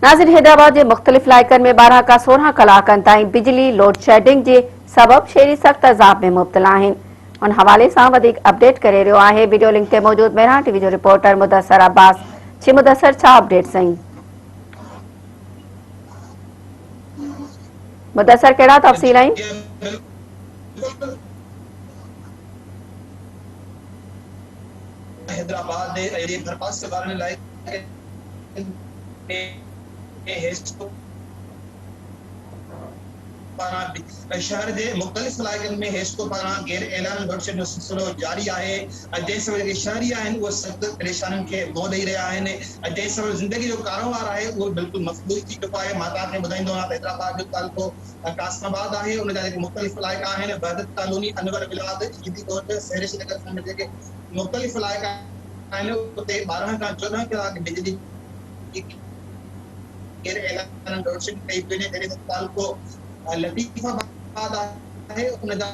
ناظرين حيدرآباد جي مختلف علائقن ۾ 12 کان 16 ڪلاڪن تائين بجلي لوڊشيڊنگ جي سبب شهري سخت عذاب ۾ مبتلا آهن ان حوالي سان وڌيڪ اپڊيٽ ڪري رهيو آهي وڊيو لنڪ تي موجود مهراڻ ٽي وي جو رپورٽر مدثر عباس جي مدثر ڇا اپڊيٽ سائين مدثر ڪهڙا تفصيل آهن؟ حيدرآباد جي ڀرپاسي وارن علائقن ۾ حيسڪو پاران شهر جي مختلف علائقن ۾ حيسڪو پاران غير اعلان لوڊشيڊ جو سلسلو جاري آهي جنهن سبب جيڪي شهري آهن اهي سخت پريشانين کي منهن ڏئي رهيا آهن جنهن سبب زندگي جو ڪاروهنوار آهي اهو بلڪل مفلوج ٿي چڪو آهي مان توهان کي ٻڌائيندو هلان ته حيدرآباد جو تعلقو قاسم آباد آهي ان جا جيڪي مختلف علائقا آهن وحدت ڪالوني انور ولاد عيدي ڳوٺ سحرش نگر سميت جيڪي مختلف علائقا آهن اتي 12 کان 14 ڪلاڪ بجلي جي غير اعلانيل لوڊشيڊنگ ڪئي پئي وڃي جڏهن ته تعلقو لطيف آباد آهي ان جا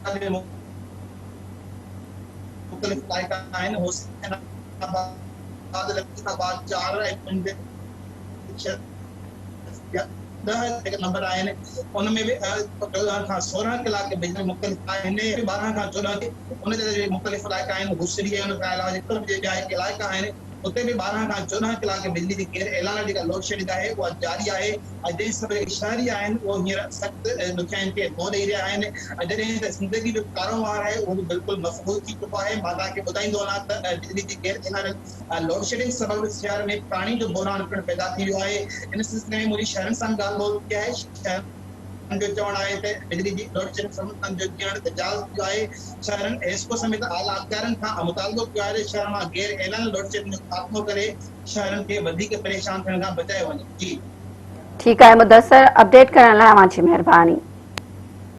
به مختلف علائقا آهن حسين آباد لطيف آباد 4 ۽ 5 6 10 جيڪي نمبر آهن ان ۾ به 14 کان 16 ڪلاڪ بجلي مختلف آهن 12 کان 14 ان جا جيڪي مختلف علائقا آهن گسري ۽ ان کان علاوه جيڪي ٻيا علائقا آهن اتي به 12 کان 14 ڪلاڪ بجلي جي غير اعلانيل جيڪا لوڊشيڊنگ آهي اها جاري آهي ۽ جنهن سبب جيڪي شهري آهن اهي هينئر سخت ڏکيائين کي منهن ڏئي رهيا آهن ۽ جڏهن ته زندگي جو ڪاروهنوار آهي اهو به بلڪل مفلوج ٿي چڪو آهي مان توهان کي ٻڌائيندو هلان ته بجلي جي غير اعلانيل لوڊشيڊنگ سبب شهر ۾ پاڻي جو بحران پڻ پيدا ٿي ويو آهي ان سلسلي ۾ منهنجي شهرين سان ڳالهه ٻولهه ٿي آهي شهرين جو چوڻ آهي ته بجلي جي لوڊشيڊنگ سبب انهن جو جيئڻ جنجال ٿي ويو آهي، شهرين حيسڪو سميت اعليٰ اختيارين کان مطالبو ڪيو آهي ته شهر مان غير اعلانيل لوڊشيڊنگ جو خاتمو ڪري شهرين کي وڌيڪ پريشان ٿيڻ کان بچايو وڃي. جي. ٺيڪ آهي مدثر اپڊيٽ ڪرڻ لاء اوهان جي مهرباني.